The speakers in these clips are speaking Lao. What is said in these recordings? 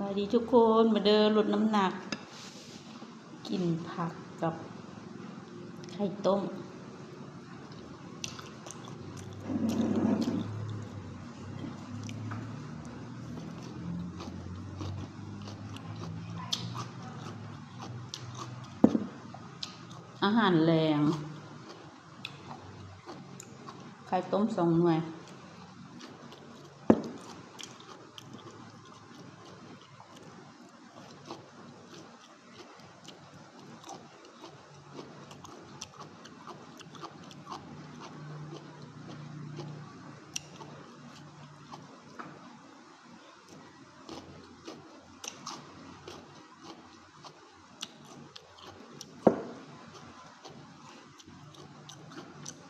ສະບາຍດີທຸກຄົນ ມາເດີ ລົດນ້ຳໜັກ ກິນຜັກກັບໄຂ່ຕົ້ມ ອາຫານແລງ ໄຂ່ຕົ້ມສອງໜ່ວຍ.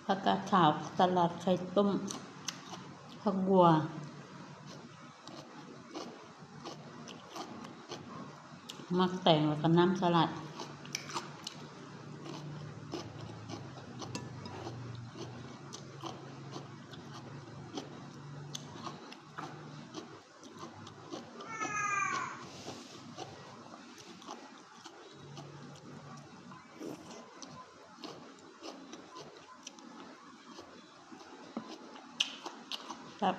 ຜັກກາດຂາວ ສະຫຼັດ ໄຂ່ຕົ້ມ ຜັກບົ່ວ ໝາກແຕງ ແລ້ວກໍນ້ຳສະຫຼັດ. ແຊບ.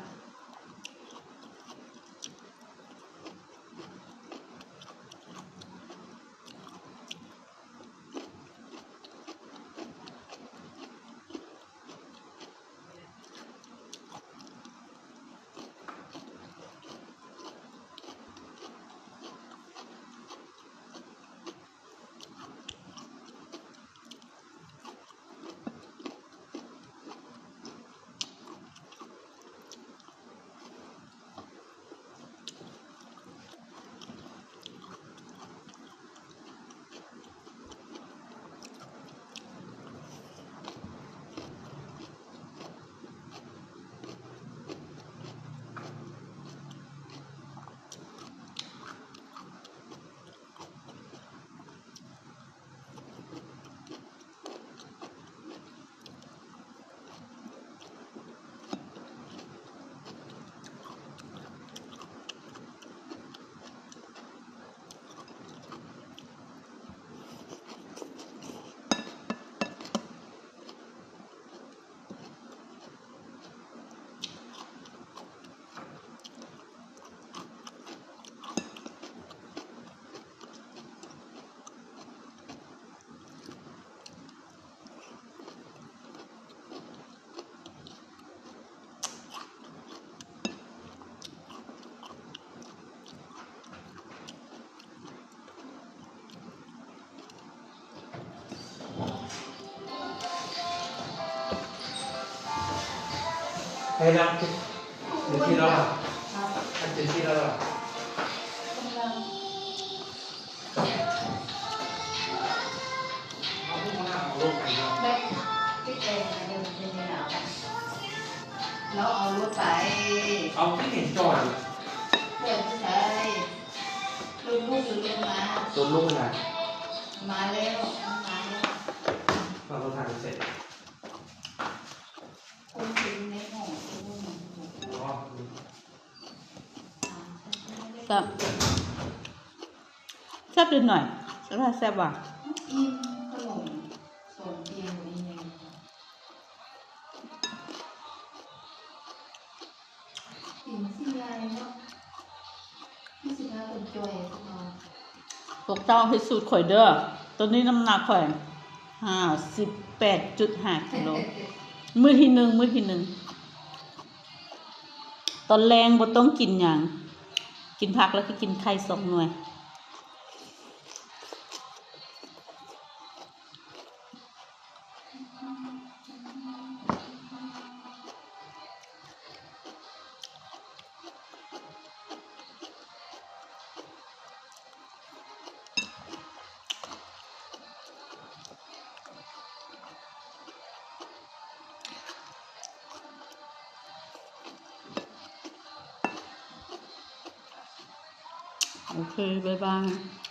ເອົາທີ່ເຫັນຈ່ອຍ ເປີດໃສ? ລຸ້ນລູກ ລຸ້ນລູກມາ ລຸ້ນລູກນະ ມາແລ້ວ ມາແລ້ວ ເຂົາບໍ່ທັນເສັດ ຄົນເປັນໃນຫ້ອງ ອໍ ແຊບ ແຊບເລັກນ້ອຍ ແຊບວ່າ ອີ່ມ ຂະໜົມ ສອງກ່ຽວອີ່ຫຍັງ ພວກເຈົ້າເຮັດສູດຂ້ອຍເດີ ຕອນນີ້ນ້ຳໜັກຂ້ອຍຫ້າສິບແປດຈຸດຫ້າກິໂລ ມື້ທີໜຶ່ງ ມື້ທີໜຶ່ງ ຕອນແລງບໍ່ຕ້ອງກິນຫຍັງ ກິນຜັກແລ້ວກໍກິນໄຂ່ສອງໜ່ວຍ. ໂອເຄ ບາຍບາຍ.